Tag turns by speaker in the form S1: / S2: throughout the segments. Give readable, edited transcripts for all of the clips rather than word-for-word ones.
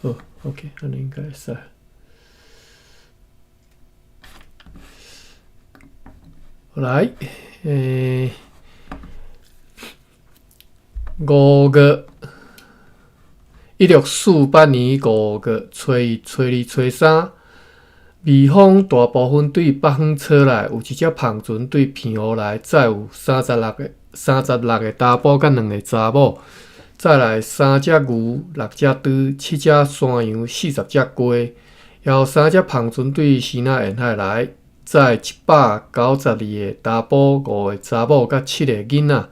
S1: 好，OK，按呢應該會使。好來，五月1648年5月初一、初二、初三，微風大部分對北方吹來，有一隻帆船對澎湖來，載有36個查埔佮兩个查某，再來三隻牛、六隻豬、七隻山羊、40隻雞，也有三隻帆船對支那沿海來，載192個查埔、五个查某佮七个囡仔，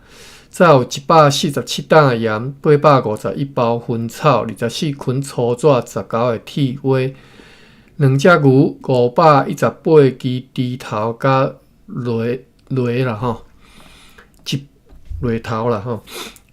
S1: 載有147擔鹽、851包薰草、24捆粗紙、19个鐵鍋、兩隻牛、518支豬頭佮螺螺啦吼，一螺頭啦吼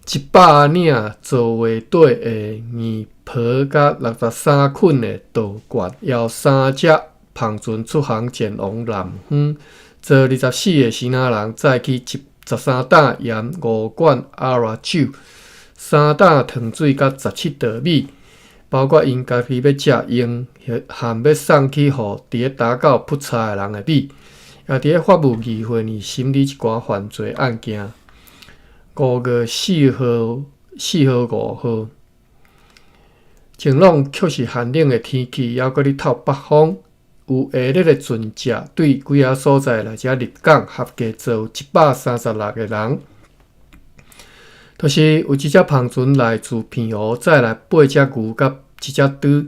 S1: ，100領做畫底的硬皮佮63捆的稻罐，也有三隻帆船出航前往南方，坐24个支那人，載去13擔鹽、5罐阿拉酒、3擔糖水佮17袋米，包括𪜶家己欲食用，和欲送去予佇咧打狗噗叉的人的米，也佇咧法務議會裡審理一寡犯罪案件。5月4號、4號、5號，晴朗卻是寒冷的天氣，猶閣咧透北風。有下熱的船隻對幾仔所在來遮入港，合計坐有136個人。就是有一隻帆船來自澎湖，載來八隻牛佮一隻豬；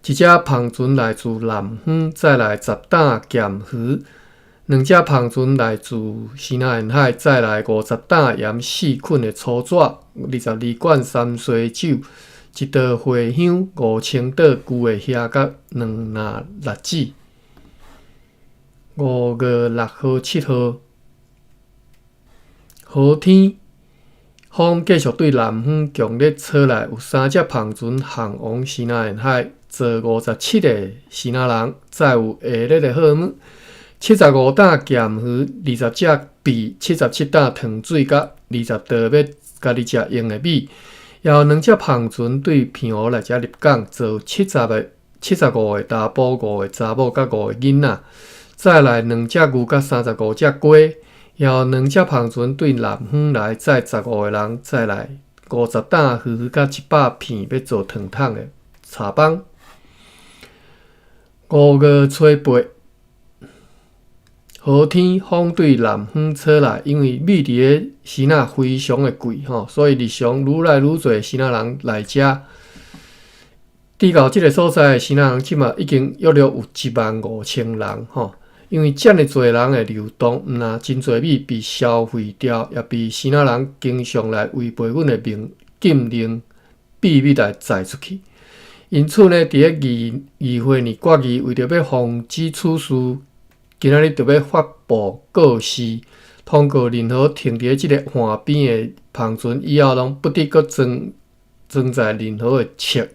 S1: 一隻帆船來自南方，載來10擔鹹魚；兩隻帆船來自支那沿海，載來50擔鹽、4捆的粗紙、22罐三水酒、一袋茴香、5000袋舊的蝦佮兩籃栗子。5月6號、7號，好天，風繼續對南方強烈吹來，有三隻帆船航往支那沿海，坐57個支那人，載有下熱的貨物，75擔鹹魚、20隻米、77擔糖水佮20袋欲家己食用的米。也有兩隻帆船對澎湖來遮入港，坐75個查埔、五個查某佮五個囡仔，載來兩隻牛佮35隻雞。也有兩隻帆船對南方來載15個人，載來50擔魚佮100片欲做糖桶的柴枋。5月初8，好天，風對南方吹來，因為米佇咧支那非常的貴吼，所以日常愈來愈濟支那人來遮。佇到這个所在的支那人，這馬已經約略有1萬5千人吼。因為遮爾濟人的流動，毋但真濟米被消費掉，也被支那人經常來違背阮的命禁令，秘密來載出去。因此呢，佇咧議會裡決議，為著欲防止此事，今仔日著欲發布告示，通告任何停佇咧這个岸邊的帆船，以後攏不得閣裝載任何的粟。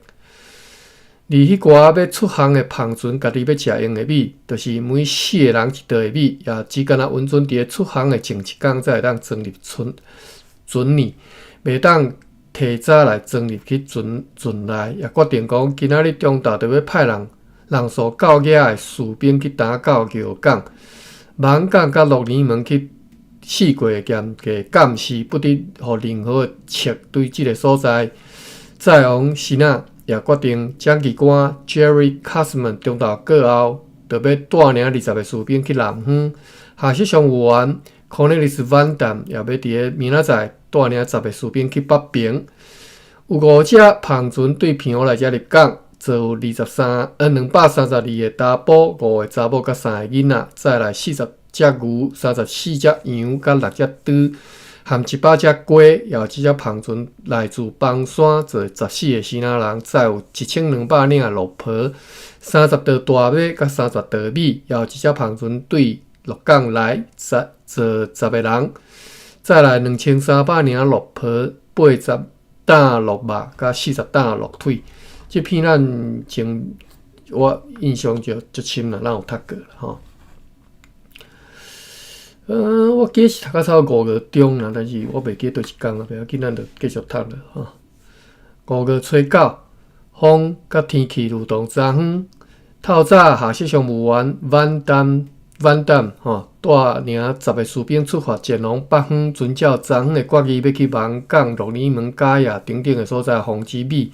S1: 而彼寡欲出航的帆船，家己欲食用的米，就是每四个人一袋的米，也只干焦允准佇咧出航的前一工才會當裝入船船裡，袂當提早來裝入去船船內。也決定講，今仔日中晝著欲派人人數夠額的士兵去打到蟯港、艋舺佮鹿耳門去四界嚴格監視，不得予任何的粟對這个所在載往支那。也決定，掌旗官 Gerrit Cosman 中晝過後，著欲帶領20個士兵去南方。下雪上委員 Cornelis Van Dam 也欲佇咧明仔載帶領10個士兵去北平。有五隻帆船對澎湖來遮入港，坐有232個查埔、五個查某佮三个囡仔，載來40隻牛、34隻羊佮六隻豬，含100隻雞，也有一隻帆船來自枋山，坐14個支那人，載有1200領鹿皮、30袋大麥佮30袋米，也有一隻帆船對鹿港來，坐10個人，載來2300領鹿皮、80擔鹿肉佮40擔鹿腿。這篇咱前我印象就足深啦，咱有讀過啦吼。我記得是讀到差不多5月中啦，但是我袂記佗一工啦，袂要緊，咱就繼續讀啦吼。5月初9，風佮天氣如同昨昏。透早下雪上務員萬丹萬丹吼帶領10個士兵出發前往北方，遵照昨昏的決議，欲去盲港、鹿耳門、加亞等等的所在，防止米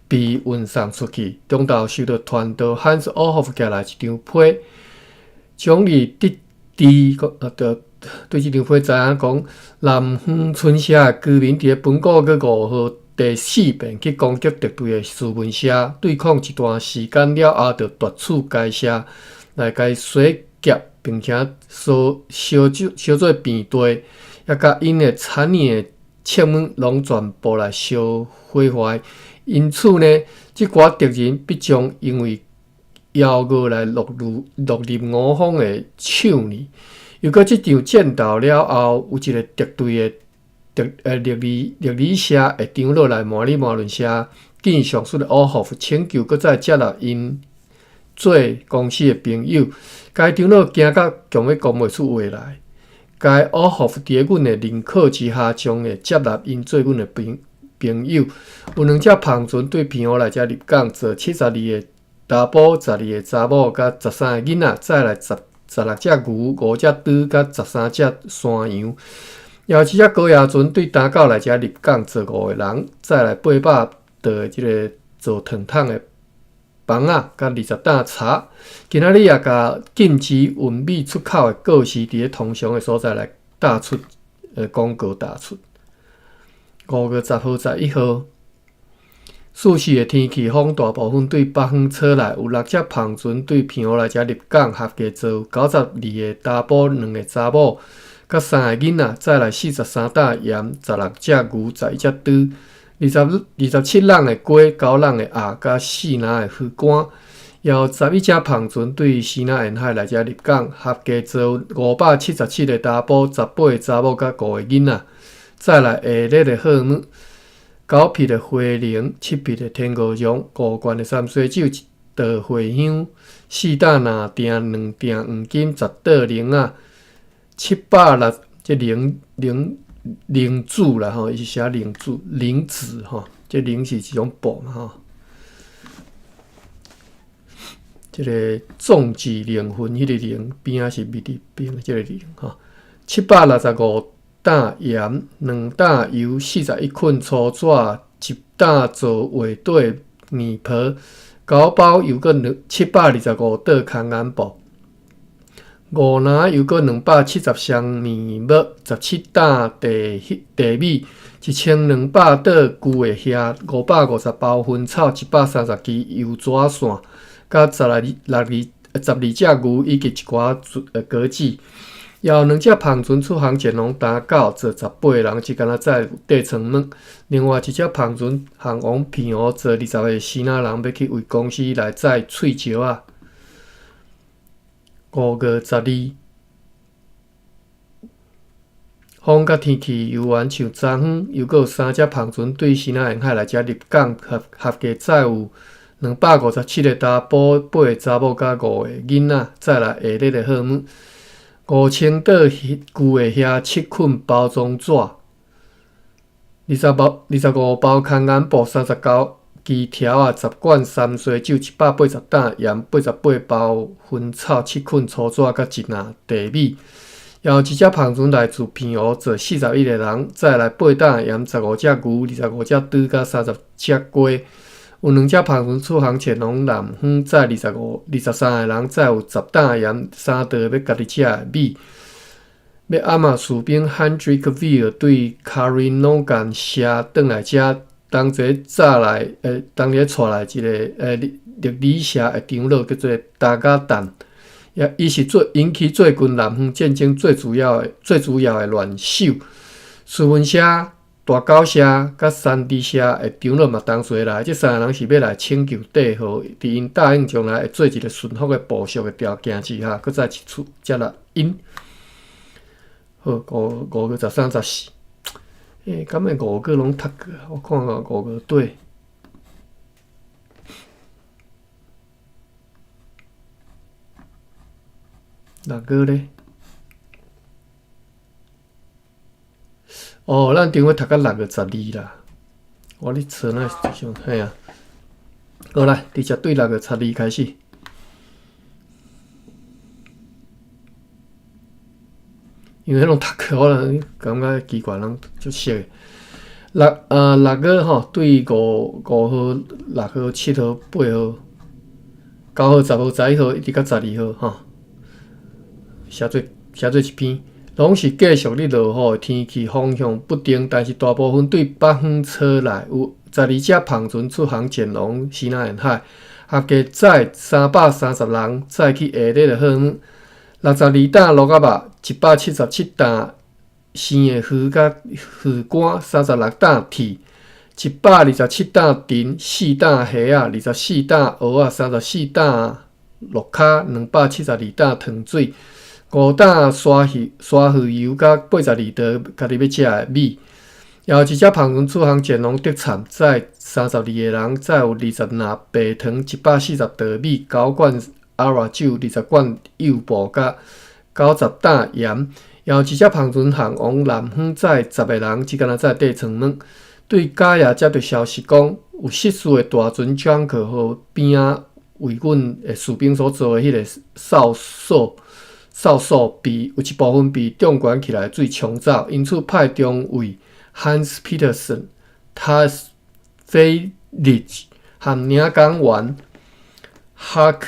S1: 被運送出去。中晝收到傳道漢斯奧霍夫寄來一張批，總理得知講，對這張批知影講，南方村社的居民佇咧本個月5號第四遍去攻擊敵對的斯文社，對抗一段時間了後，就奪取該社來共洗劫，並且燒燒燒做平地，抑佮𪜶的產業的冊物攏全部來燒毀壞。因此呢，這寡敵人必將因為驕傲來落入我方的手裡。又閣這場戰鬥了後，有一個敵對的敵呃勒里勒里社的長老來摩里摩倫社見上述的奧霍夫，請求閣再接納𪜶做公司的朋友。該長老驚甲強欲講袂出話來。該奧霍夫佇咧阮的認可之下，將會接納𪜶做阮的朋友。有兩隻帆船對澎湖來遮入港，載72個查埔、12個查某，佮13個囡仔，載來16隻牛、五隻豬，佮13隻山羊。也有一隻高壓船對丹狗來遮入港，載五個人，載來800袋這个做糖桶的枋仔，佮20擔茶。今仔日也共禁止運米出口的告示，佇咧通常的所在來打出，廣告打出。5月10號、11號，四時的天氣風大部分對北方吹來，有六隻帆船對澎湖來遮入港，合計載92個查埔、兩個查某，佮三個囡仔，載來43擔鹽、16隻牛、11隻豬、27籠的雞、9籠的鴨，佮4籃的魚乾。也有11隻帆船對西南沿海來遮入港，合計載577個查埔、18個查某佮五個囡仔，載來下熱的荷物、9匹的花鯪、7匹的天鵝絨、5罐的三水酒、一袋茴香、4擔藍鋛、2鋛黃金、10袋菱仔、760這菱菱菱子啦吼，伊是寫菱子菱子吼，這菱是一種布嘛吼。這个壯志凌雲彼个凌邊仔是米字邊這个凌吼，765擔鹽，2擔油，41捆粗紙，1擔做畫底麵皮，9包又閣725袋空眼布，5籃又閣270箱麵物，17擔地米，1200袋舊的蝦，550包薰草，130支油紙線，佮十来六二12隻牛以及一寡果子。也有兩隻帆船出航前往丹狗，載18個人，只干焦載底層物。另外一隻帆船航往澎湖，載20個支那人，欲去為公司來載喙石仔。5月12，風佮天氣猶原像昨昏，猶閣有三隻帆船對西南沿海來遮入港，合計載有257個查埔、8個查某佮五個囡仔，載來下熱的貨物。5000袋舊的蝦，7捆包裝紙，25包空眼布，39支條仔，10罐三水酒，180擔鹽，88包薰草，7捆粗紙，佮1籃地米。也有一隻帆船來自澎湖，載41個人，載來8擔鹽，15隻牛，25隻豬，佮30隻雞。有兩隻帆船出航前往南方，載23個人，載有10擔鹽，3袋欲家己食的米。欲暗仔士兵 Hendrik Veer 對卡瑞諾干社轉來遮，同齊早來，同齊帶來一个勒里社的長老叫做達加旦，也伊是最引起最近南方戰爭最主要的亂手。斯文社、大狗社佮山地社的長老嘛同齊來，這三个人是欲來請求帝號，佇𪜶答應將來會做一个順服的部屬的條件之下，閣再一次接納𪜶。好，5月13、14，敢會五個攏讀過？我看看五月底。6月咧？哦，咱頂回讀到6月12啦。我咧找那是想，嘿啊。好來，直接對6月12開始。因為彼攏讀過，我感覺奇怪，攏足熟的。六月吼，對5號、6號、7號、8號、9號、10號、11號，一直到12號吼，寫做一篇，攏是繼續咧落雨的天氣，方向不定，但是大部分對北方吹來，有12隻帆船出航前往西南沿海，合計載330人，載去下熱的荷姆。62擔蘆仔肉，177擔生的魚佮魚乾，36擔鐵，127擔藤，4擔蝦仔，24擔蚵仔，34擔鹿跤，272擔糖水，5擔沙魚油，佮82袋家己欲食的米。也有一隻帆船出航前往德產，載32個人，載有20籃白糖，140袋米，9罐阿拉酒，20罐幼布，佮90擔鹽。也有一隻帆船航往南方，載10個人，只干焦載硩床物。對加亞接著消息講，有失事的大船江克號邊仔為阮的士兵所做的彼个哨所被有一部分被縱懸起來水沖走，因此派中尉 Hans Petersen、塔菲利和領港員 Hark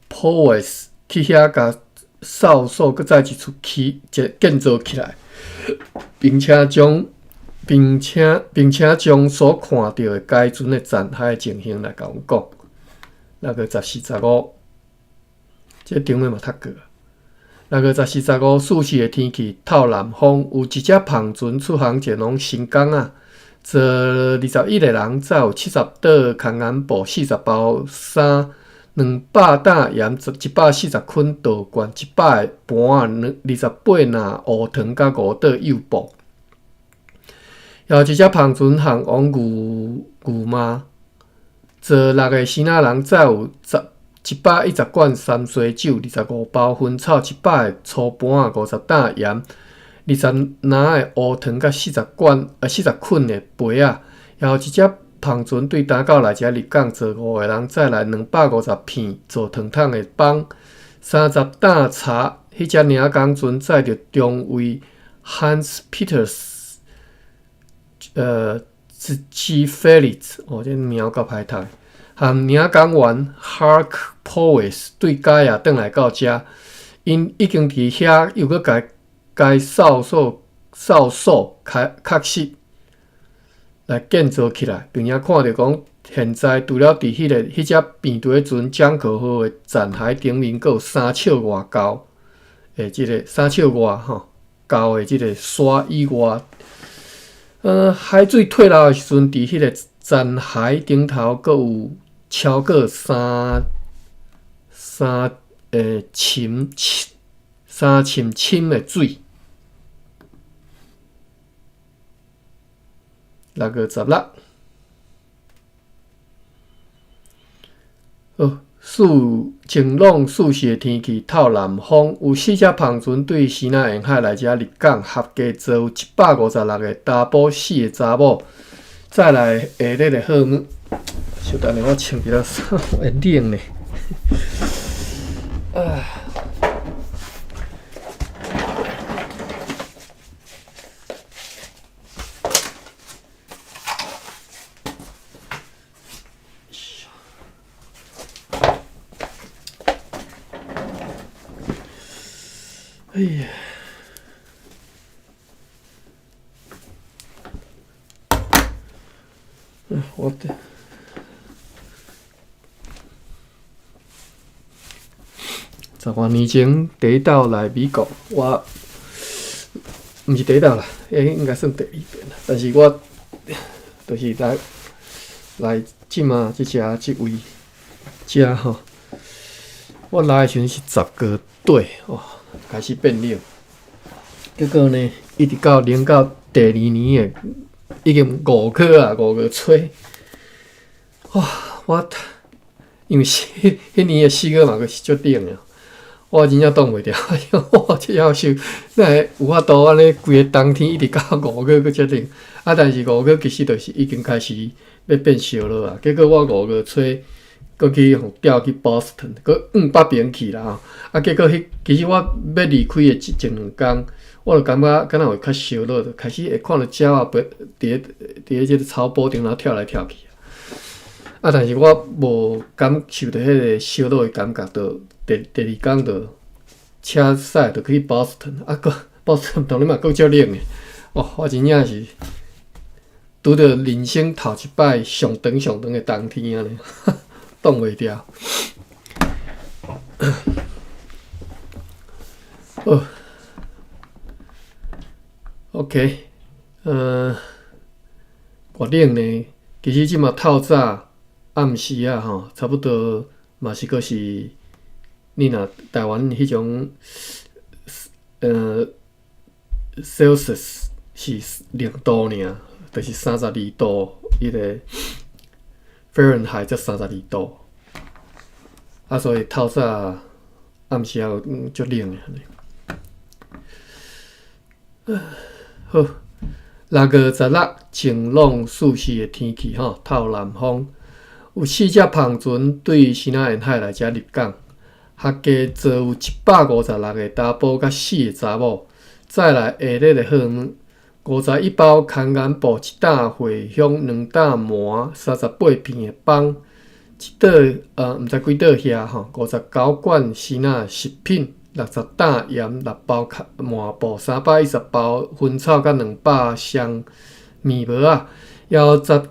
S1: Powers 去遐共哨所閣再一次起建造起來，並且將所看著的該船的殘骸的情形來共阮講。6月14、15，這頂尾嘛讀過。6月14、15，四時的天氣透南風，有一隻帆船出航前往新港仔，坐21個人，載有70袋空眼布、40包衫、200擔鹽、140捆稻罐、100個盤仔、28籃烏糖佮5袋幼布。也有一隻帆船航往牛媽，坐6個支那人，載有110罐三水酒、25包薰草、100個粗盤仔、50擔鹽、20籃的烏糖佮40捆的被仔。也有一隻帆船對打到來遮入港，坐5個人，載來250片做糖桶的枋、30擔茶。彼隻領港船載著中尉 Hans Peters。G. Felix，哦，這名夠歹讀。和領港員 Hark Powers 對加亞轉來到遮，𪜶已經佇遐又閣共該哨所確實來建造起來，並且看著講，現在除了佇彼隻病毒的船江克號的殘骸頂面，閣有3尺外高的這個3尺外吼高的這個沙以外。海水退落的時陣，佇彼個殘骸頂頭，閣有超過3寸深的水。6月16，好，晴朗四時的天氣，透南風，有4隻帆船對西南沿海來遮入港，合計坐有156個查埔，4個查某，載來下熱的荷姆。小等下，我穿一下衫，會冷呢。啊。哎呀！我的10外年前第一道來美國，我毋是第一道啦，應該算第二遍啦。但是我就是來這馬這遮這位遮吼，我來的時陣是10月底哦，開始變冷。結果呢，一直到冷到第二年的已經5月啊，5月初，哇！我因為彼年的4月嘛，閣是足冷的，我真正擋袂牢。我這夭壽，哪會有法度按呢？規个冬天一直到五月閣遮冷。啊，但是五月其實就是已經開始欲變燒了啊。結果我5月初閣去予調去 Boston，閣往北邊去啦吼。啊，結果彼其實我欲離開的前2工，我就感覺敢若有較燒熱，就開始會看著鳥仔佇咧這个草埔頂頭跳來跳去。啊，但是我無感受著彼个燒熱的感覺，就第二工就車駛就去 Boston，啊，閣 Boston 當然嘛閣足冷的。哦，我真正是拄著人生頭一擺上長上長的冬天按呢，擋袂牢。好，OK，偌冷呢？其實這馬透早暗時啊，吼，差不多嘛是閣是你若台灣彼種，Celsius 是0度爾，就是32度，彼个 Fahrenheit 才32度。啊，所以透早暗時仔足冷的。好，6月16晴朗舒適的天氣吼，透南風，有四隻帆船對支那沿海來遮入港，合計載有156個查埔佮四个查某，載來下熱的貨物，51包牽絚布，1擔茴香，2擔麻，38片的枋，一桌毋知幾桌遐吼，59罐支那食品，60擔鹽，6包麻布，310包薰草，佮200箱麵帽仔，猶有10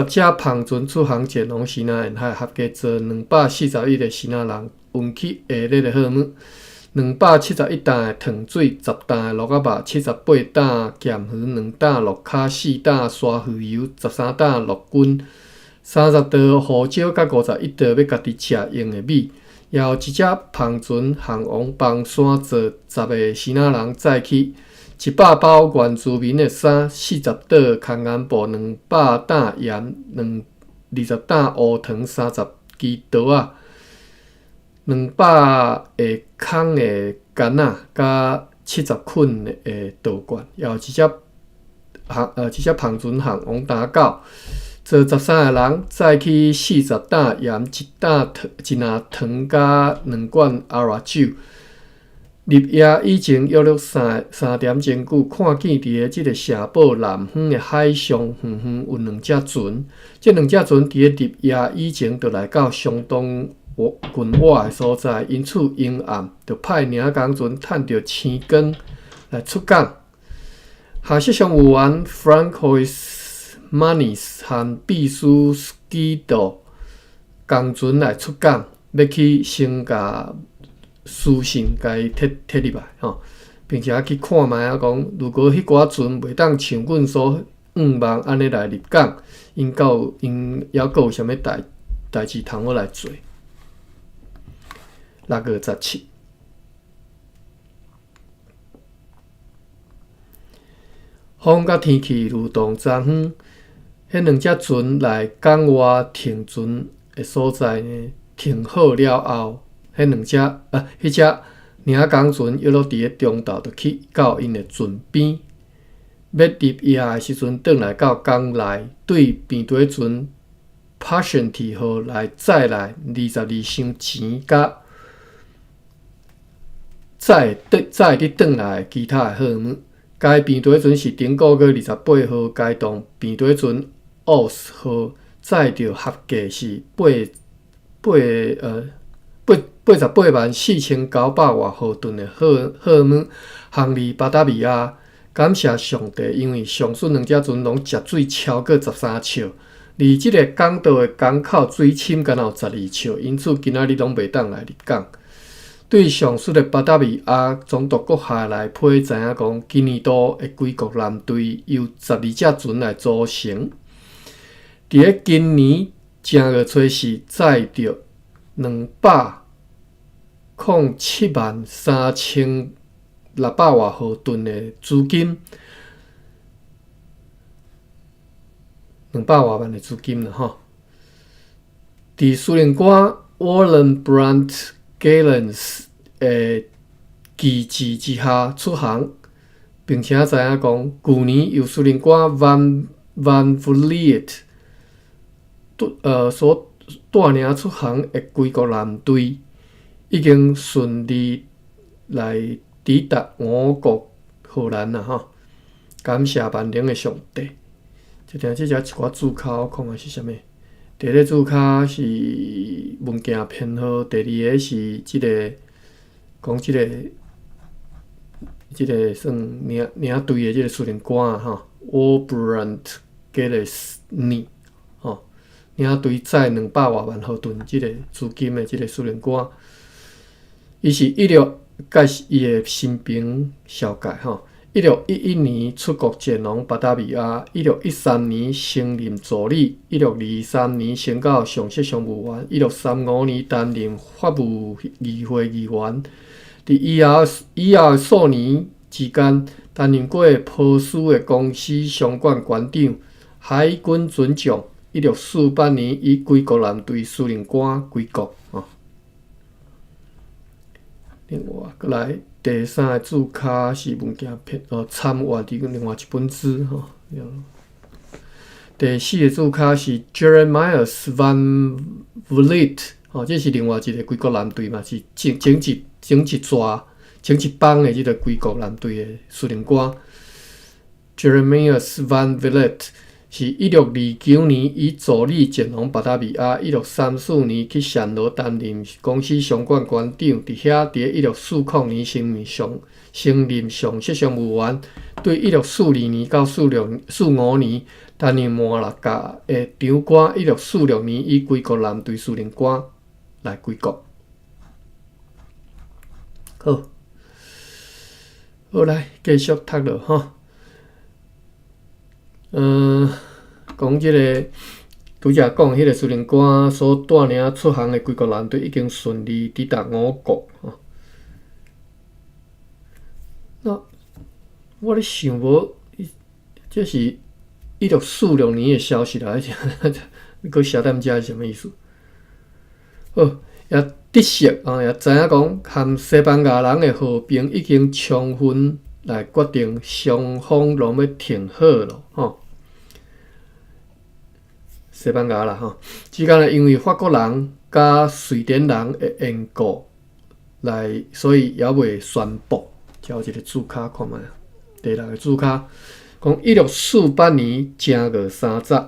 S1: 隻帆船出航前往支那沿海，合計載241個支那人運去下熱的貨物，271擔的糖水，10擔的鹿仔肉，78擔鹹魚，2擔鹿跤，4擔沙魚油，13擔鹿筋，30袋胡椒，佮51袋欲家己食用的米。也有一隻帆船航往枋山，載10個支那人載去100包原住民的衫，40桌牽絚布，200擔鹽，20擔烏糖，30支刀仔，200個空的矸仔，佮70捆的稻罐。也有一隻帆船航往打狗，載13個人，載去40擔鹽，1擔糖，一籃糖佮2罐阿拉酒。入夜以前約略3點鐘久，看見佇咧這个城堡南方的海上遠遠有兩隻船。這兩隻船佇咧入夜以前就來到相當近我的所在，因此陰暗，就派領工船趁著星光來出港。下雪上委員 Francois Manis 和秘書 Skido 仝船來出港，欲去先共書信共伊提提入來吼，並且去看覓仔講，如果彼寡船袂當像阮所向望按呢來入港，𪜶敢有𪜶猶閣有啥物代誌通好來做？6月17，風佮天氣如同昨昏，彼兩隻船來港外停船的所在呢，停好了後，彼兩隻啊，彼隻領工船約落佇咧中晝就去到𪜶的船邊，欲入夜的時陣，轉來到港內，對平底船 Patience 號來載來22箱錢佮載佇轉來的其他的貨物。該平底船是頂個月28號該棟平底船 Oss 號載著合計是八八呃八88萬4900外荷噸的貨物，航離巴達維亞。感謝上帝，因為上述兩隻船攏積水超過13尺，離這个港道的港口水深敢若有12尺，因此今仔日攏袂當來入港。對上述的巴達維亞總督閣下來批知影講，今年度的歸國艦隊由12隻船來組成。佇咧今年正月初四，載著207萬3600外荷噸的資金，200外萬的資金啦吼。佇司令官 Wurmbrand Gallens 的旗幟之下出航，並且知影講，舊年由司令官 Van Vliet 所帶領出航的歸國艦隊已經順利來抵達我國荷蘭啦吼！感謝萬能的上帝。這聽這只一寡註腳，我看看是啥物。第一个註腳是文件編號，第二个是這个講這個算領隊的這個司令官吼，Wurmbrand Gillesne 吼，領隊載200外萬荷盾這個資金的這個司令官，伊是一六介紹伊的生平紹介吼。1611年出國前往巴達維亞，1613年升任助理，1623年升到上席商務員，1635年擔任法務議會議員。佇以後數年之間，擔任過波斯的公司商館館長、海軍准將。1648年以歸國艦隊司令官歸國。另外，閣來第三个註腳是文件編哦，參閱佇另外一本書吼。第四个註腳是 Jeremias van Vliet 吼，這是另外一个歸國艦隊嘛，是整整一整一逝整一幫的這个歸國艦隊的司令官。Jeremias van Vliet 是1629年以助理前往巴達維亞，1634年去暹羅擔任公司商館館長，佇遐佇1640年升任上席商務員，對1642年到46、45年擔任滿剌加的長官，1646年以歸國艦隊司令官來歸國。好，好來繼續讀落吼。講這个拄才講彼个司令官所帶領出航的歸國艦隊已經順利抵達我國吼。那我咧想無，這是1646年的消息啦，你閣寫踮遮是啥物意思？好，也得悉啊，也知影講，和西班牙人的和平已經充分來決定雙方攏欲停火囉吼。西班牙啦吼，之間呢，因為法國人佮瑞典人的緣故，來所以猶未宣布。遮有一个註腳看覓，第六个註腳講1648年正月30，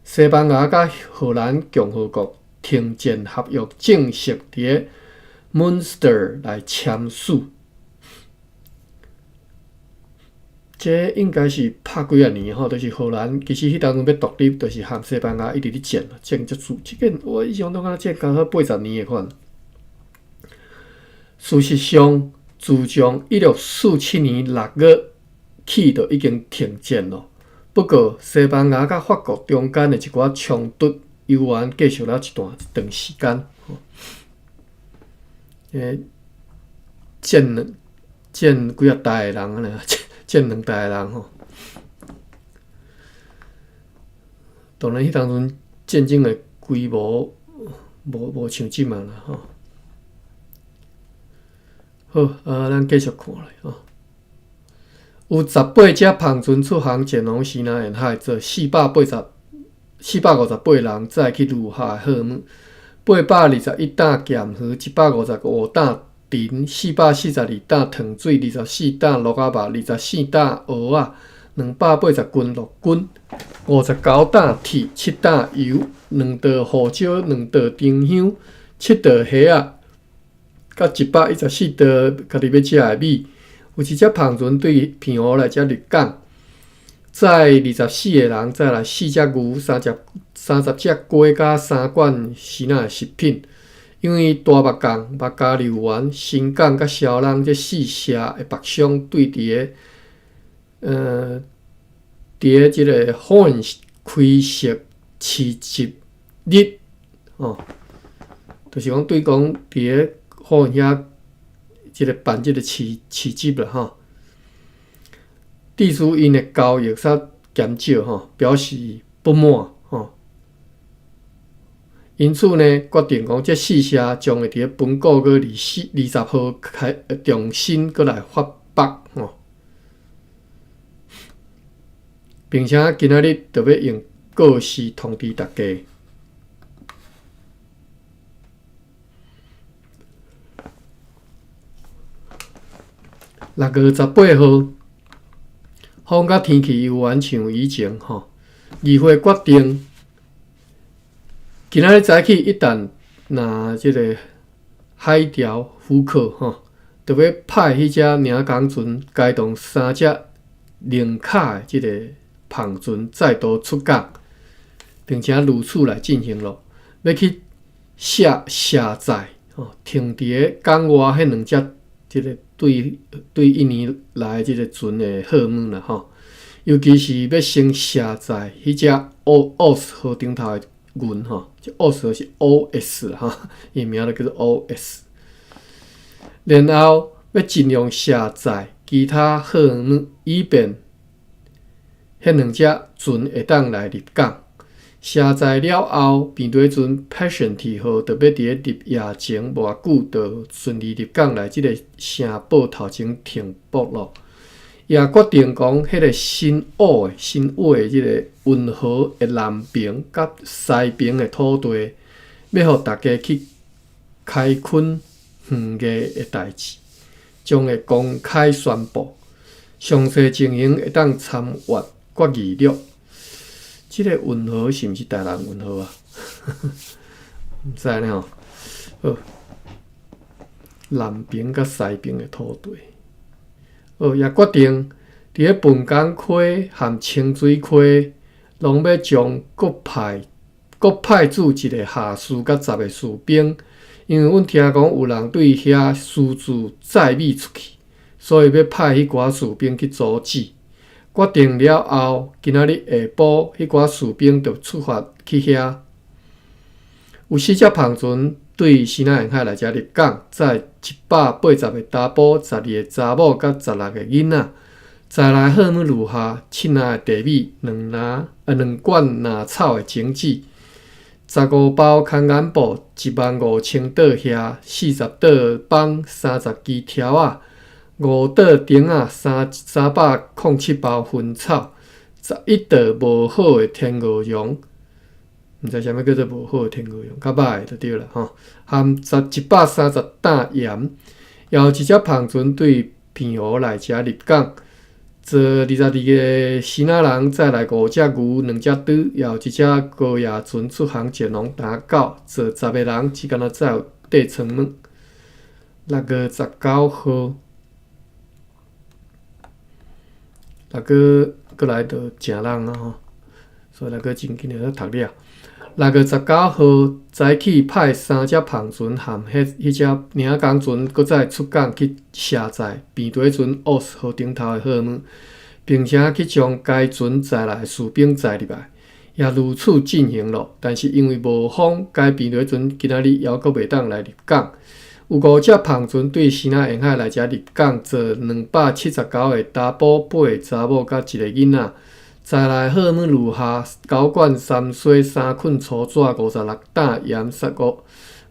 S1: 西班牙佮荷蘭共和國停戰合約正式佇个 Münster 來簽署。這應該是拍幾仔年吼，就是荷蘭其實彼當陣欲獨立，就是和西班牙一直咧戰，戰足久。這個我印象中敢若戰敢若80年的款。事實上，自從1647年6月起，就已經停戰囉。不過，西班牙佮法國中間的一寡衝突，猶原繼續了一段長時間。欸，戰戰幾仔代的人按呢，戰兩代的人吼。當然，彼當陣戰爭的規模無像這馬啦吼。好，啊，咱繼續看落吼。有18隻帆船出航前往西南沿海，載458人載去留下貨物，821擔鹹魚，155擔陳，442擔糖水，24擔鹿仔肉，24擔蚵仔，280斤鹿筋，59擔鐵，7擔油，2袋胡椒，2袋丁香，7袋蝦仔，佮114袋家己欲食的米。有一隻帆船對澎湖來遮入港，載24個人，載來四隻牛、30隻雞佮3罐時仔的食品。因為大峇港、峇加柳園、新港佮蕭朗這四社的北鄉對佇个這个 Hoorn 開設市集日，哦，就是講對講佇个 Hoorn 遐這个辦這个市集啦吼。致使𪜶的交易煞減少吼，表示不滿吼。因此呢，決定講這四社將會佇咧本個月20號開重新閣來發北吼，並且今仔日就欲用告示通知大家。6月18號，風佮天氣猶原像以前吼。議會決定，今仔日早起一旦若這个海調許可吼，就欲派彼隻領港船，偕同三隻零卡的這个帆船再度出港，並且如此來進行咯，欲去卸卸載吼，停佇咧港外彼兩隻這个對對印尼來的這个船的貨物啦吼，尤其是欲先卸載彼隻奧奧斯號頂頭的銀吼，這奧斯號是 O.S 吼，伊名就叫做 O.S。然後欲盡量卸載其他貨物，以便彼兩隻船會當來入港。卸載了後，平底船 Passion 號就欲佇咧入夜前無偌久，就順利入港來這个城堡頭前停泊咯。也決定講，彼个新奧的新奧的這个運河的南爿佮西爿的土地，欲予大家去開墾園藝的代誌，將會公開宣布，詳細情形會當參閱決議錄。這个運河是毋是台南運河啊？毋知呢吼。好，南爿佮西爿的土地，好，也決定佇咧笨港溪和清水溪，攏欲將各派駐一个下士佮10个士兵，因為阮聽講有人對遐私自載米出去，所以欲派彼寡士兵去阻止。決定了後，今仔日下晡，彼寡士兵就出發去遐。有四隻帆船對西南沿海來遮入港，載180個查埔、12個查某佮16個囡仔，載來貨物如下：七籃的地米，2籃，兩罐藍草的種子，15包空眼布，15,000袋蝦，40袋枋，30支柱仔，5袋釘仔，307包薰草，11袋無好的天鵝絨，毋知啥物叫做無好的天鵝絨，較歹的就對啦吼。含130擔鹽，也有一隻帆船對澎湖來遮入港，載22個支那人，載來五隻牛、兩隻豬，也有一隻高壓船出航前往打狗，載10個人，只敢若載有底倉物。6月19號。六月閣來就誠人啊吼，所以六月真緊就讀了。6月19號早起派三隻帆船和彼彼隻領港船，閣再出港去卸載平底船奧斯號頂頭的貨物，並且去將該船載來的士兵載入來，也如此進行咯。但是因為無風，該平底船今仔日猶閣袂當來入港。有五隻帆船對西南沿海來遮入港，載279個查埔、8個查某佮一個囡仔，載來貨物如下：9罐三水、3捆粗紙、56擔鹽、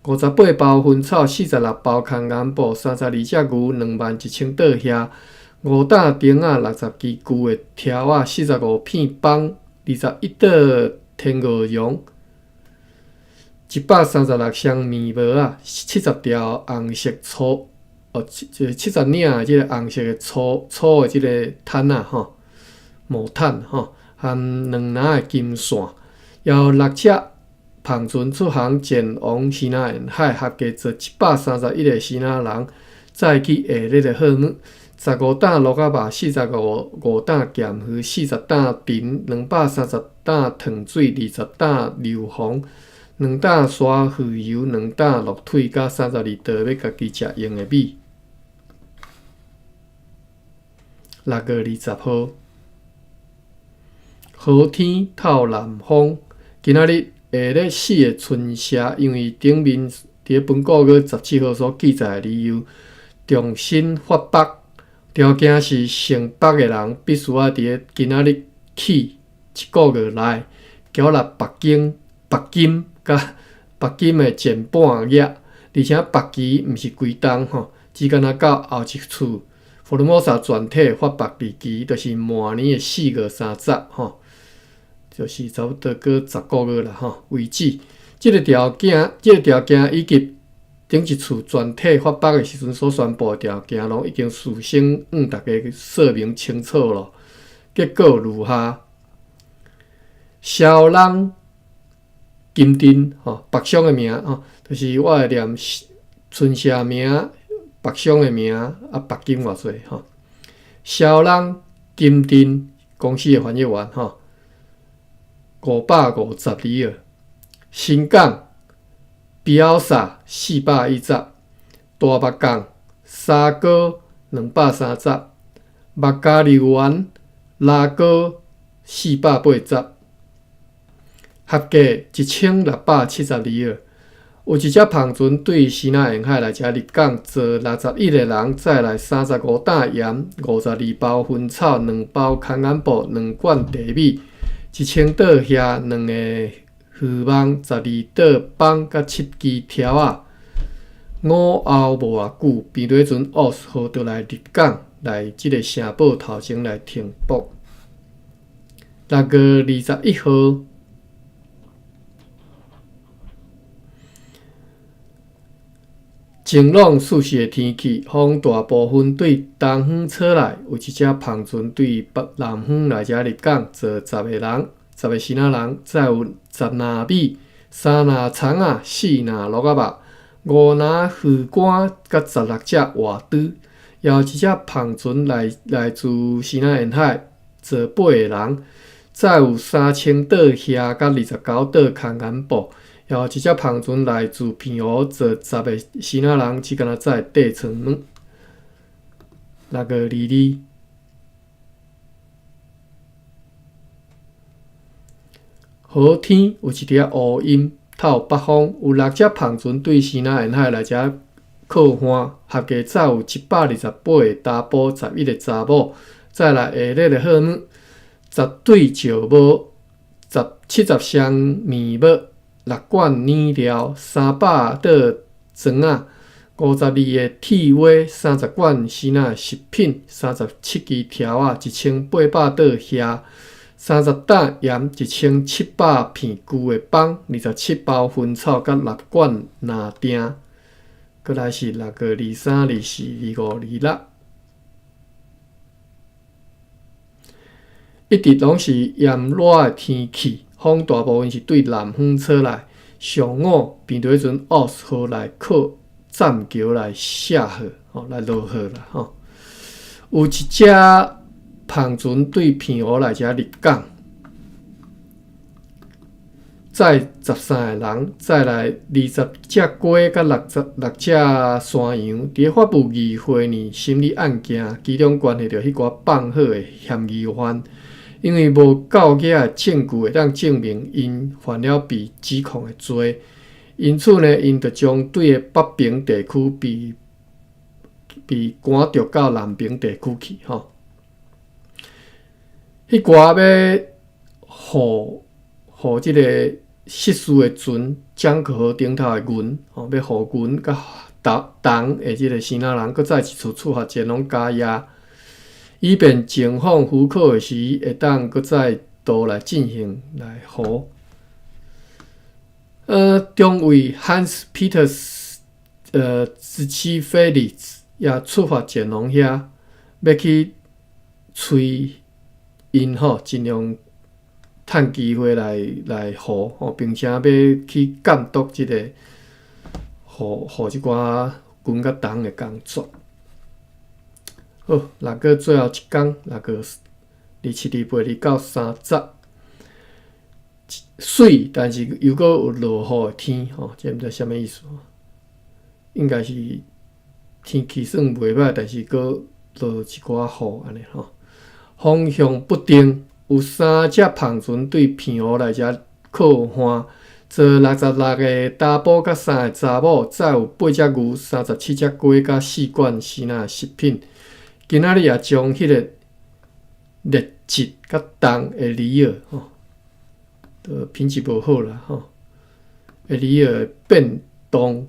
S1: 58包薰草、46包空眼布、32隻牛、21,000袋蝦、5擔釘仔、60支舊的柱仔、45片枋、21袋天鵝絨。136箱棉帽仔，70條紅色粗哦，70領的這个紅色的粗粗的這个毯仔吼，毛毯吼，含2籃的金線，也有六隻帆船出航前往西南沿海，合計載131個支那人，載去下熱的貨物，15擔蘆仔肉，45擔鹹魚，40擔腸，230擔糖水，20擔硫磺。2擔沙魚油，2擔鹿腿，佮32袋欲家己食用的米。6月20號，好天透南風。今仔日下咧四个春社，因為頂面佇咧本個月17號所記載的理由，重新發縛。條件是姓北的人必須愛佇咧今仔日起一个月內繳納帛金、帛金。佮帛金的前半額，而且縛期毋是規冬吼，只干焦到後一次福爾摩沙全體發縛日期，就是明年的4月30吼，就是差不多閣10个月啦吼為止。這个條件，這个條件以及佇頂一次全體發北的時陣所宣布的條件，攏已經事先向大家說明清楚咯。結果如下：蕭朗金鎮吼，北鄉的名吼，就是我會念村社名、北鄉的名啊，帛金偌濟吼。蕭朗金鎮公司的翻譯員吼，550里爾。新港比奧薩410，大目港沙哥230，麥加利園拉哥480，合計1670里爾。有一隻帆船對西南沿海來遮入港，載61個人，載來35擔鹽、52包薰草、2包空眼布、2罐茶米、1000桌蝦、2個漁網、12桌枋、佮7支柱仔。午後無偌久，平底船奧斯號就來入港，來這个城堡頭前來停泊。6月21號。晴朗舒適的天氣，風大部分對東方吹來，有一隻帆船對北南方來遮入港，載十個人，十個支那人，載有10籃米、3籃蔥仔、4籃蘆仔肉、5籃魚乾，佮16隻活豬。也有一隻帆船來來自西南沿海，載8個人，載有3000桌蝦，佮29桌空眼布。也有一隻帆船來自澎湖，載十個支那人，只敢若載塊腸卵。6月22，好天有一滴仔烏陰，透北風，有六隻帆船對西南沿海來遮靠岸，合計載有128個查埔，11個查某，再來下熱的荷物，10對石帽，70箱麵帽。6罐奶料，300桌砖仔，52個铁锅，30罐支那食品，37支柱仔，1800桌蝦，30担盐，1700片旧的枋，27包薰草，佮6罐篮钉。閣來是6月23、24、25、26，一直攏是炎熱的天氣。風大部分是對南方吹來，上午平底船奧斯號來靠棧橋來卸貨，吼來落貨啦，吼。有一隻帆船對澎湖來遮入港，載13個人，載來20隻雞佮66隻山羊。佇咧法務議會呢審理案件，其中關係著彼寡放火的嫌疑犯。因為無夠額的證據會當證明𪜶犯了被指控的罪，因此呢，𪜶就將對个北平地區被被趕逐到南平地區去。吼，彼寡欲予予這个失事的船蔣克號頂頭的銀，吼，欲予銀佮銅銅的這个支那人，閣再一次出發前往加亞。以便前往湖口的時，會當閣再度來進行來予。中尉 Hans Peters 之妻菲利斯也出發前往遐，欲去催𪜶吼，盡量趁機會來來予吼，並且欲去監督這个予予這寡軍佮銅的工作。好，六月最後一工，6月27、28、29、30，媠，但是又閣有落雨的天，吼，這毋知啥物意思。應該是天氣算袂歹，但是閣落一寡雨按呢吼。風向不定，有三隻帆船對澎湖來遮靠岸，載66個查埔佮3個查某，載有8隻牛、37隻雞佮4罐支那食品。今仔日也將彼个劣質佮重的里爾吼，都品質無好啦吼，的里爾變動，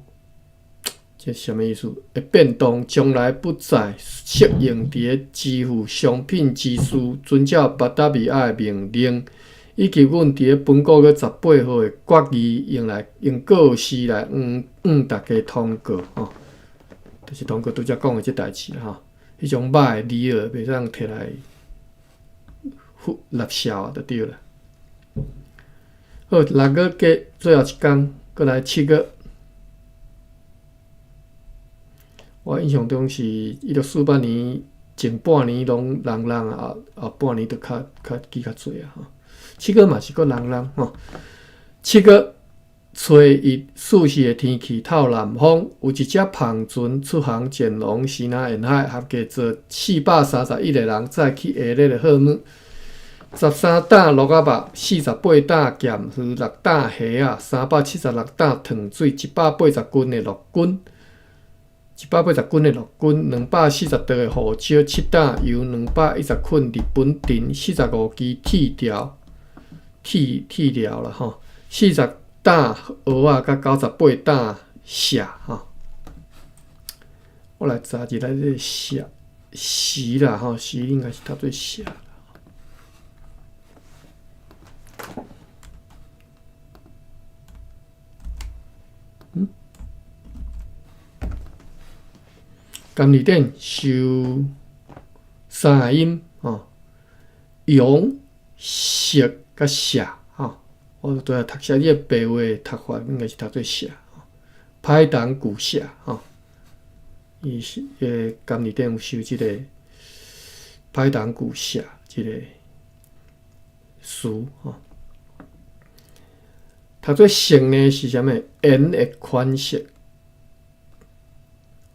S1: 這啥物意思？會變動，將來不再適用佇咧支付商品之時，遵照巴達維亞的命令，以及阮佇咧本國月18號的決議，用來用告示來向大家通告吼，就是通告拄才講的這代誌吼。彼種肉的魚鱷袂當提來納數啊，就對啦。好，6月過最後一工，閣來七月。我印象中是1948年前半年攏冷冷啊，後半年就較較雨較濟啊。七月嘛是閣冷冷吼。七月初一四時的天氣透南風，有一隻帆船出航前往西南沿海，合計坐431個人，載去下熱的號碼。13擔鹿仔肉，48擔鹹魚，6擔蝦仔，376擔糖水，180斤的鹿筋，180斤的鹿筋，240袋的胡椒，7擔油，210捆日本藤，45支鐵條，鐵鐵條啦吼，40擔蚵仔，佮98擔蟹吼。我來查一下這個蟹時啦吼，時應該是讀做蟹。嗯，甘字典收三个音吼，陽、色佮寫吼。我拄仔讀寫，你的白話讀法應該是讀做寫，歹銅舊寫吼。伊是個甘字典有收這個歹銅舊寫這個詞吼。讀做色呢是啥物？鹽的款式，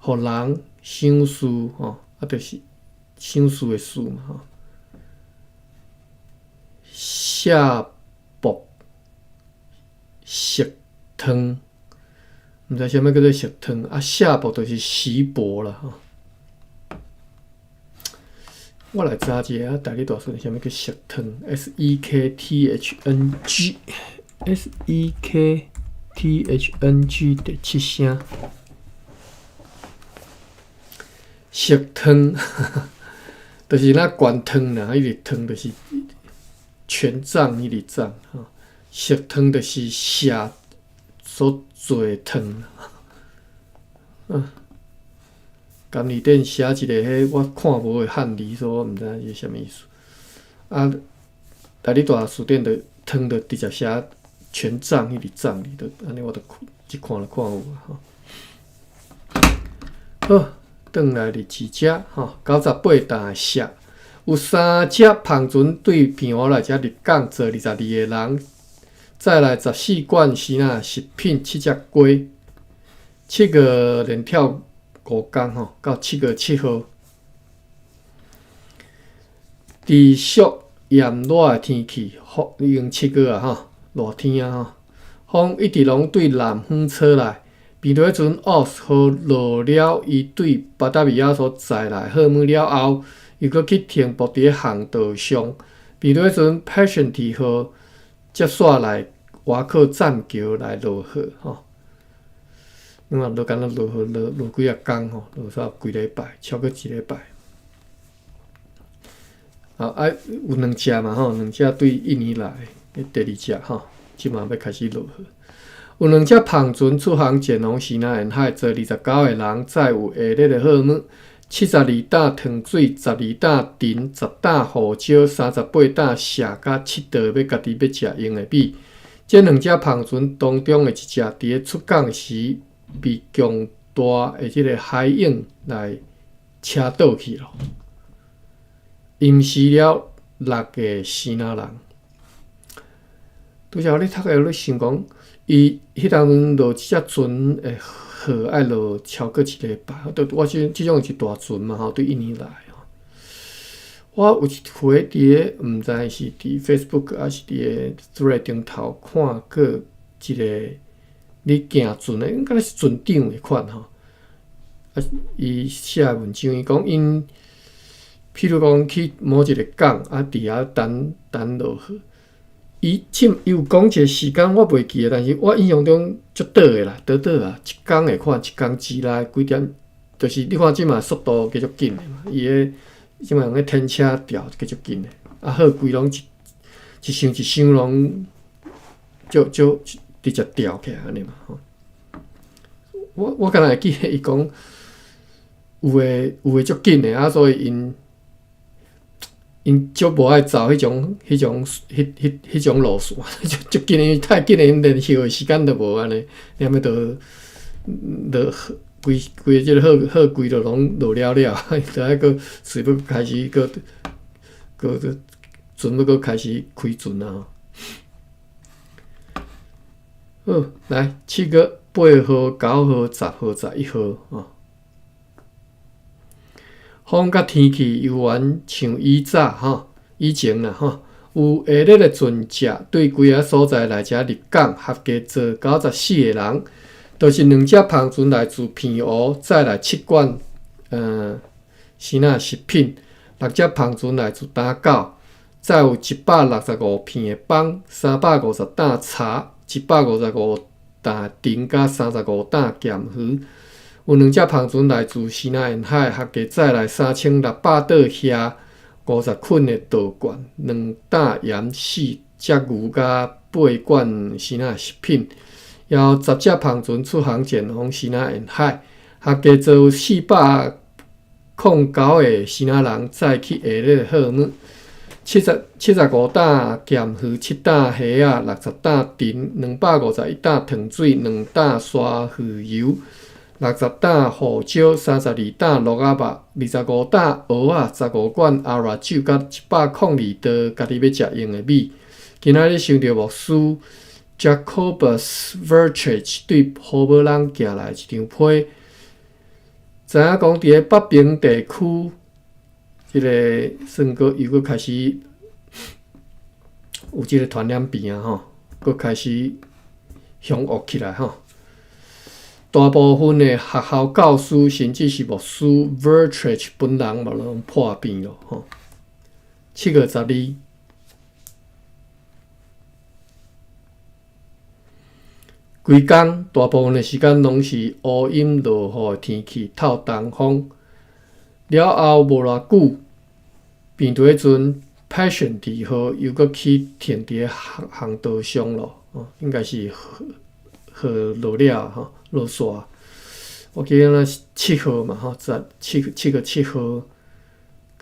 S1: 予人賞賜吼，啊，就是賞賜的賜嘛吼。卸薄石湯，毋知啥物叫做石湯啊？卸薄就是錫箔啦吼。我來查一下，台語大辭典啥物叫石湯？S E K T H N G。S E K T H N G 第七聲，石湯，就是那灌湯啦，彼个湯就是權杖彼个杖吼。石湯就是錫所做的湯。嗯，甘字典寫一個彼我看無的漢字，所以我毋知影是啥物意思。啊，台語大辭典就湯就直接寫權杖彼个杖字，就按呢我就一看就看有啊吼。好，轉來日誌遮吼，98擔蟹，有三隻帆船對平湖來遮入港，坐22個人，載來14罐時仔食品，7隻雞。7月連跳5工吼，到7月7號，持續炎熱的天氣，風已經七月啊吼，熱天啊吼，風一直攏對南方吹來。平地陣奧斯號落了伊對巴達維亞所載來貨物了後，又閣去停泊佇咧航道上。平地陣 Passionate 號接煞來外靠棧橋來落貨吼。因為落敢若落雨落落幾仔工吼，落煞幾禮拜，超過一禮拜。啊，有兩隻嘛吼，兩隻對印尼來的，第二隻吼，這馬欲開始落雨。有兩隻帆船出航前往西南沿海，坐29個人，載有下熱的貨物，72擔糖水，12擔藤，10擔胡椒，38擔蟹，佮7袋欲家己欲食用的米。這兩隻帆船當中的一隻，佇咧出港時被強大的這個海湧來車倒去咯，淹死了六個支那人。拄才我咧讀的，我咧想講，伊彼當陣落這隻船的貨愛落超過一禮拜，我這這種是大船嘛吼，對印尼來吼。我有一回佇咧，毋知是佇 Facebook 抑是佇咧 Thread 頂頭看過一個咧行船的，應該是船長的款吼。啊，伊寫文章，伊講𪜶，譬如講去某一個港，啊，佇遐等等落貨。伊這伊有講一個時間，我袂記得，但是我印象中足短的啦，短短啊，一工會看，一工之內幾點，就是你看這馬速度加足緊的嘛，伊个這馬用咧天車調加足緊的，啊好規攏一一一箱一箱攏就就直接吊起來按呢嘛吼。我敢若會記得伊講有的有的足緊的啊，所以𪜶足無愛走彼種路線，足緊的，太緊的，𪜶連歇的時間都無按呢，連欲都落規規個這個貨貨櫃都攏落了了，就愛閣隨欲開始閣閣船欲閣開始開船啊！好，來7月8號、9號、10號、11號吼。風佮天氣猶原像以早吼，以前啦吼，有下熱的船隻對幾个所在來遮入港，合計載94個人，就是兩隻帆船來自澎湖，載來七罐生仔食品；六隻帆船來自打狗，載有165片的枋，350擔茶，155擔甜佮35擔鹹魚。有兩隻帆船來自西南沿海，合計載來3600桌蝦、50捆的稻罐、2擔鹽、四隻牛佮8罐生仔食品。猶有10隻帆船出航前往西南沿海，合計載有409個支那人載去下熱的貨物。75擔鹹魚、7擔蝦仔、60擔甜、251擔糖水、2擔沙魚油、60擔胡椒、32擔鹿仔肉、25擔蚵仔、15罐阿拉酒，佮102袋家己欲食用的米。今仔日想著牧師 Jacobus Vertrage 對胡寶朗寄來一張批，知影講佇咧北平地區，這个算閣又閣開始有這个傳染病啊吼，閣開始凶惡起來吼。大部分的學校教師，甚至是牧師 Vertrage 本人嘛攏破病咯吼。7月12，規工大部分的時間攏是烏陰落雨的天氣，透東風。了後無偌久，病毒彼陣 Passion 二號又閣去停佇咧航航道上咯，哦，應該是雨雨落了吼，落煞。我記得那7號嘛吼，十七7月7號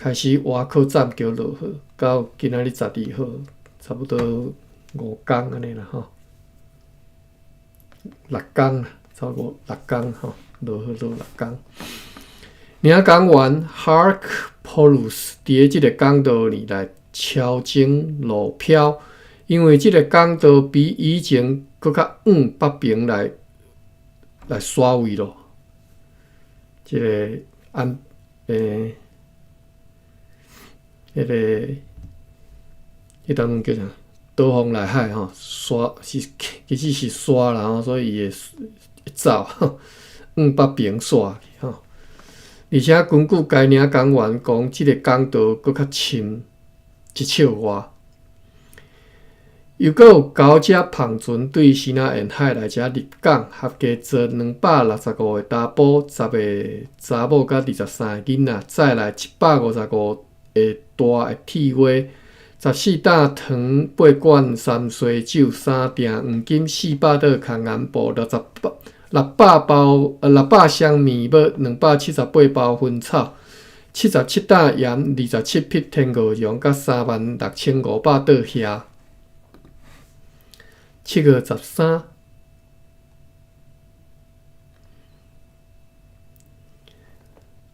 S1: 開始外口站橋落雨，到今仔日12號，差不多5工按呢啦吼，六工啦，差不多六工吼，落雨落六工。領港員 Hark Polus 佇咧這个港道裡來超前路標，因為這个港道比以前閣較往北爿來來徙位咯。這个按彼个彼當陣叫啥？倒風內海吼，徙是其實是徙啦吼，所以伊會走往北爿徙去吼。而且根據該領港員講，這个港道閣較深一尺外。又閣有九隻帆船對西南沿海來遮入港，合計載265個查埔、10個查某佮23個囡仔，載來155個大的鐵鍋、14擔糖、8罐三水酒、3鈿黃金、400桌空銀布、600包600箱麵帽、278包薰草、77擔鹽、27匹天鵝絨，佮36500桌蝦。7月13，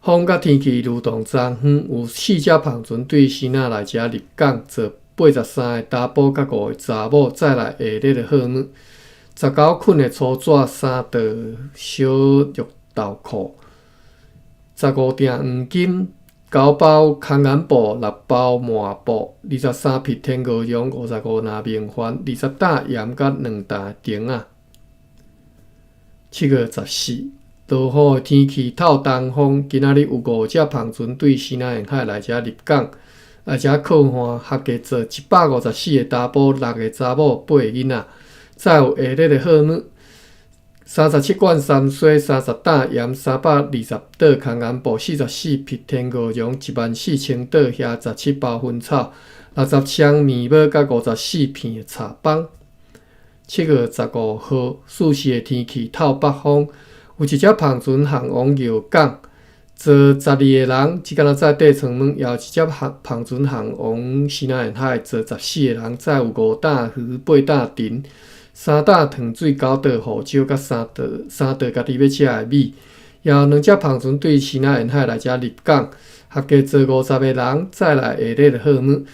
S1: 風佮天氣如同昨昏，有四隻帆船對支那來遮入港，載83個查埔佮5個查某，載來下熱的貨物。19捆的粗紙，3袋小肉豆蔻，15鈿黃金，9包空銀布，6包麻布，23匹天鵝絨，55籃明礬，20擔鹽佮2擔甜仔。7月14，落雨的天氣，透東風。今仔日有五隻帆船對西南沿海來遮入港，來遮靠岸，合計載154個查埔，6個查某，8個囡仔。載有下熱的貨物，37罐三水，30擔鹽，320桌空銀布，44匹天鵝絨，14000桌蝦，17包薰草， 60箱麵包佮54片的柴枋。7月15號，四時的天氣透北風，有一隻帆船航往驛港，載12個人，這敢若載底艙門；也有一隻帆船航往西南沿海，載14個人，載有五擔魚、八擔陳、三擔糖水、九袋胡椒，佮三袋家己欲食的米。也有兩隻帆船對西南沿海來遮入港，合計載50個人，載來下列的貨物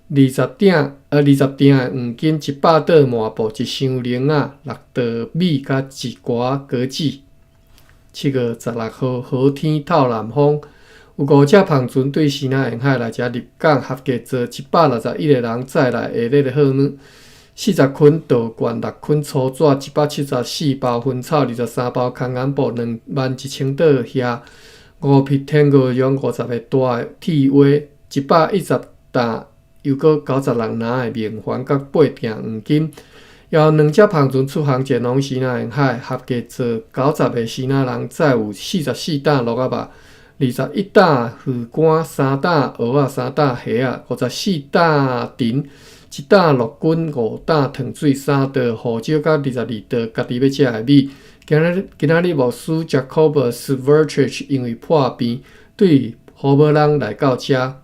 S1: ：20鋛的黃金、100袋麻布、一箱奶仔、六袋米佮一寡果子。7月16號，好天透南風，有五隻帆船對西南沿海來遮入港，合計載161個人，載來下列的貨物：40捆稻罐、六捆粗紙、174包薰草、23包空眼布、21,000袋蝦、五匹天鵝絨、50個大的鐵鍋、110擔，又閣96籃的明礬佮八鋛黃金。有兩隻帆船出航前往西南沿海，合計載90個支那人，載有44擔鹿仔肉、21擔魚乾、三擔蚵仔、三擔蝦仔、54擔陳、一擔鹿筋、五擔糖水、三袋胡椒佮22袋家己欲食的米。今仔日牧師 Jacobus Vertrich 因為破病，對胡寶朗來到遮。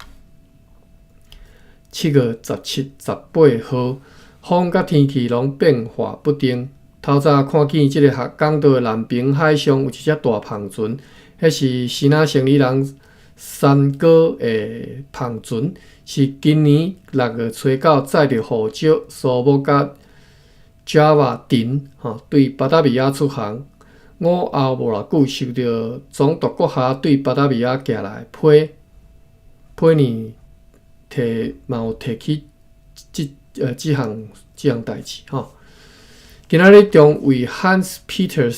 S1: 7月17、18號，風佮天氣攏變化不定。透早看見這个港道的南爿海上有一隻大帆船，彼是支那生理人三哥的帆船，是今年6月初9載著胡椒、蘇木佮 Java 陳，吼，對巴達維亞出航。午後無偌久，收著總督閣下對巴達維亞寄來批，批呢提嘛有提起這項代誌吼。今仔日中尉 Hans Peter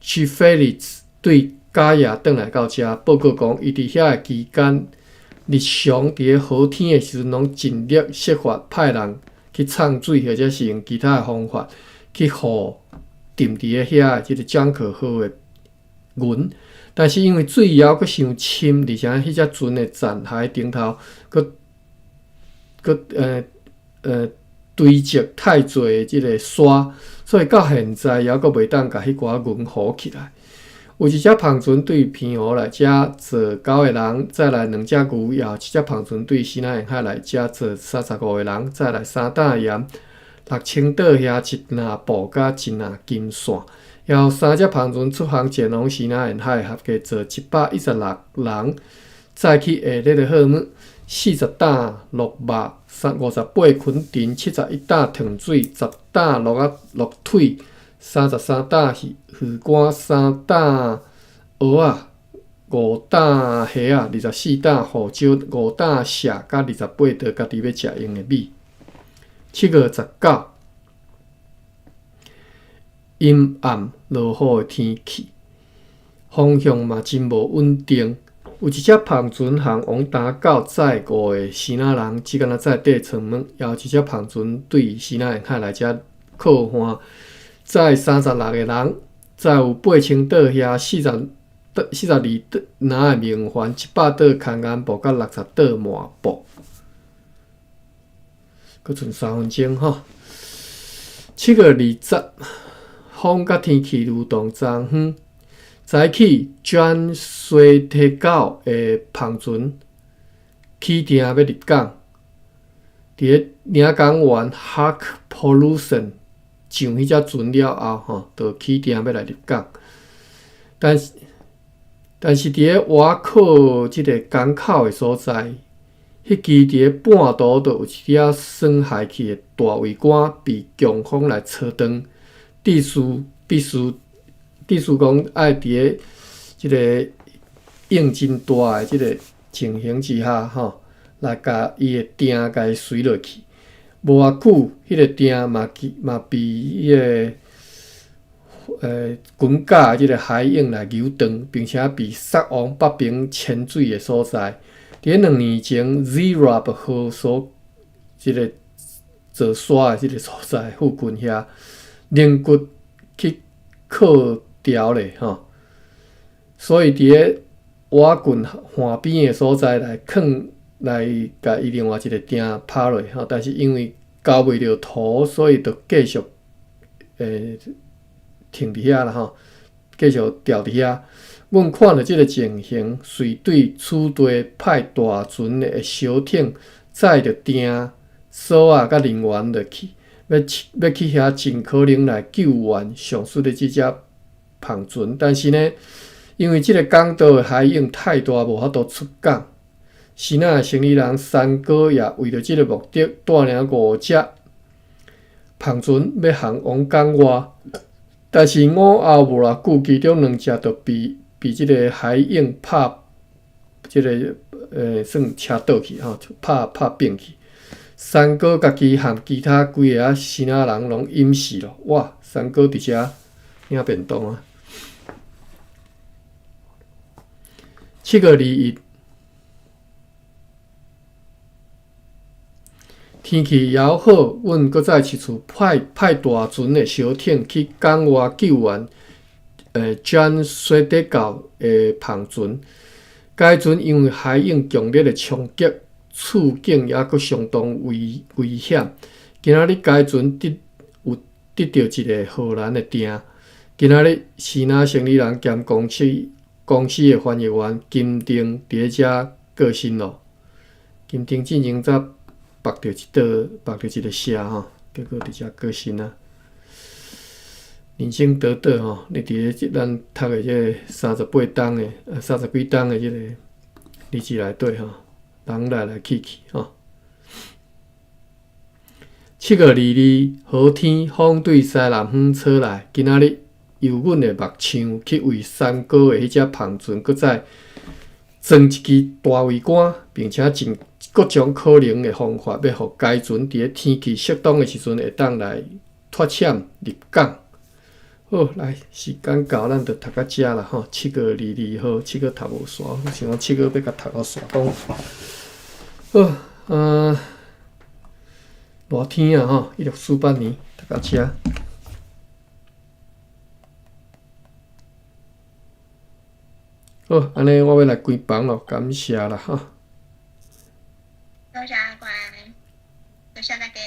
S1: Chifelitz 對加亞轉來到遮報告講，伊佇遐的期間，日常佇咧好天的時陣，攏盡力設法派人去送水，或者是用其他的方法去予沉佇咧遐的這个 Junker 號的銀。但是因為水抑閣傷深，而且彼隻船的殘骸頂頭閣閣堆積太濟的這个沙，所以到現在猶閣袂當共彼寡銀浮起來。有一隻帆船對澎湖來遮載九個人，載來兩隻牛；也有一隻帆船對西南沿海來遮載35個人，載來三擔鹽、6000袋蝦、一籃布佮一籃金線。也有三隻帆船出航前往西南沿海，合計載116人，載去下列的貨物：40擔鹿肉、58捆陳、71擔糖水、10擔鹿仔鹿腿、33擔魚乾、三擔蚵仔、五擔蝦仔、24擔胡椒、五擔蟹，佮28袋家己欲食用的米。7月19，陰暗落雨的天氣，風向嘛真無穩定。有一隻帆船航往東到載五個支那人，只敢若載底艙門；也有一隻帆船對西南沿海來遮靠岸，載36個人，載有8000袋蝦、42籃的明礬、100袋空眼布，佮60袋麻布。閣賰3分鐘吼。7月20，風佮天氣如同昨昏。早起轉西提狗的帆船起碇欲入港，佇咧領港員 Hark Pollution 上彼隻船了後，吼，就起碇欲來入港。但是佇咧倚靠這个港口的所在，彼支佇咧半途就有一隻損害去的大桅杆被強風來吹斷，致使必須。意思講，愛佇咧這个湧真大的這个情形之下，吼，來共伊的碇共伊隨落去。無偌久，彼个碇嘛去嘛被彼个滾架這个海湧來扭斷，並且被殺往北爿淺水的所在。佇咧2年前，Zeerub 號所這个做沙的這个所在附近遐，龍骨去靠牢咧吼，所以佇咧倚近岸邊的所在來囥來共伊另外一个碇拍落吼，但是因為交袂著塗，所以就繼續停佇遐啦吼，繼續吊佇遐。阮看著這个情形，遂對此地派大船的小艇載著碇、索仔佮人員落去，欲去遐盡可能來救援上述的這隻帆船。但是呢，因為這个港島的海湧太大，無法度出港。支那的生理人三哥也為著這个目的，帶領五隻帆船欲航往港外，但是午後無偌久，其中兩隻就被這个海湧拍，這个算車倒去吼，拍扁去。三哥家己和其他幾个支那人攏淹死咯。哇！三哥佇遮領便當啊！7月21。天氣猶好，阮閣再一次派大船的小艇去港外救援，將水底到的帆船。該船因為海湧強烈的衝擊，處境猶閣相當危險。今仔日該船有得著一个荷蘭的訂。今仔日支那生理人兼公司的翻譯員金定佇咧遮過身咯。金定進前才縛著一道，縛著一个蛇吼，結果佇遮過身啊！人生短短吼，你佇咧這咱讀的這个38冬的，30幾冬的這个日子內底吼，人來來去去吼。7月22，好天，風對西南方吹來。今仔日由阮的木匠去為三哥的彼隻帆船，閣再裝一支大桅杆，並且盡各種可能的方法，欲予該船佇咧天氣適當的時陣，會當來脫險入港。好，來時間到，咱就讀到遮啦吼。7月22號，七月讀無煞，我想講七月欲共讀予煞講。好，熱天啊吼，1648年讀到遮。好，按呢我欲來關房囉，感謝啦吼。
S2: 多謝阿關，多謝大家。